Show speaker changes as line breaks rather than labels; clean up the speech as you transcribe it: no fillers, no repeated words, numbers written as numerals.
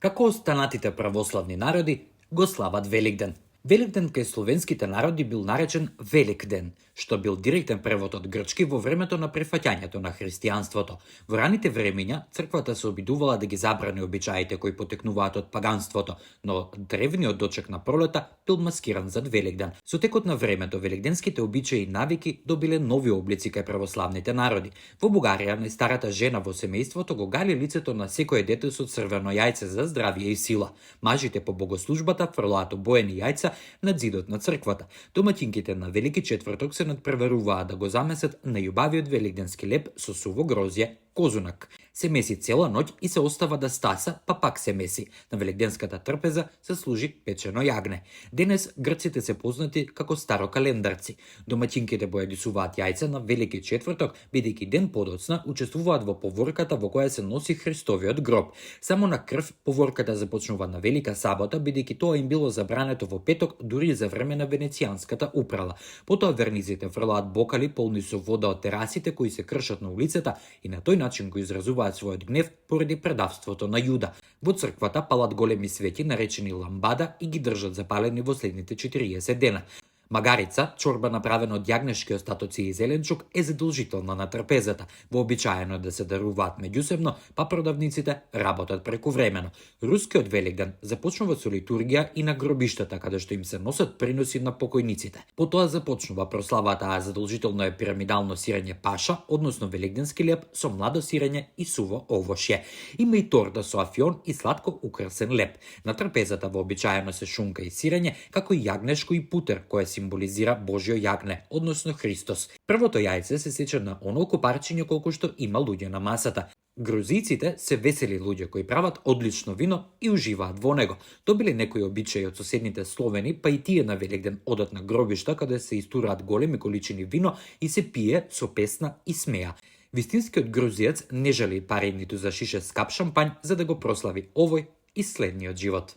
Како останатите православни народи го слават Великден. Великден кај словенските народи бил наречен Велик ден, што бил директен превод од грчки во времето на прифаќањето на христијанството. Во раните времиња црквата се обидувала да ги забрани обичаите кои потекнуваат од паганството, но древниот дочек на пролета бил маскиран зад Великден. Со текот на времето великденските обичаи и навики добиле нови облици кај православните народи. Во Бугарија најстарата жена во семејството го гали лицето на секое дете со црвено јајце за здравје и сила. Мажите по богослужбата фрлаат обоени јајца над зидот на црквата. Домаќинките на Велики четврток се надпреваруваат да го замесат најубавиот великденски леп со суво грозје, козунак. Се меси цела ноќ и се остава да стаса, па пак се меси. На великденската трпеза се служи печено јагне. Денес грците се познати како старокалендарци. Домаќинките бојадисуваат јајца на Велики четврток, бидејќи ден подоцна учествуваат во поворката во која се носи Христовиот гроб. Само на крв поворката започнува на Велика сабота, бидејќи тоа им било забрането во петок дури за време на венецијанската управа. Потоа верниците фрлаат бокали полни со вода од терасите кои се кршат на улицата и на тој начин го изразуваат својот гнев поради предавството на Јуда. Во црквата палат големи свети наречени ламбада и ги држат запалени во следните 40 дена. Магарица, чорба направена од јагнешки остатоци и зеленчук, е задолжителна на трпезата. Вообичаено е да се даруваат меѓусебно, па продавниците работат прекувремено. Рускиот Великден започнува со литургија и на гробиштата, каде што им се носат приноси на покојниците. Потоа започнува прославата, а задолжително е пирамидално сирење паша, односно великденски леп со младо сирење и суво овошје. Има и торта со афион и сладко украсен леп. На трпезата вообичаено се шунка и сирење, како и јагнешко и путер, кое символизира Божјо јагне, односно Христос. Првото јајце се сече на онолку парчиња колку што има луѓе на масата. Грузиците се весели луѓе кои прават одлично вино и уживаат во него. Добиле некои обичаи од соседните Словени, па и тие на Великден одат на гробишта каде се истураат големи количини вино и се пие со песна и смеа. Вистинскиот грузиец не жали пари ниту за шише скап шампањ за да го прослави овој и следниот живот.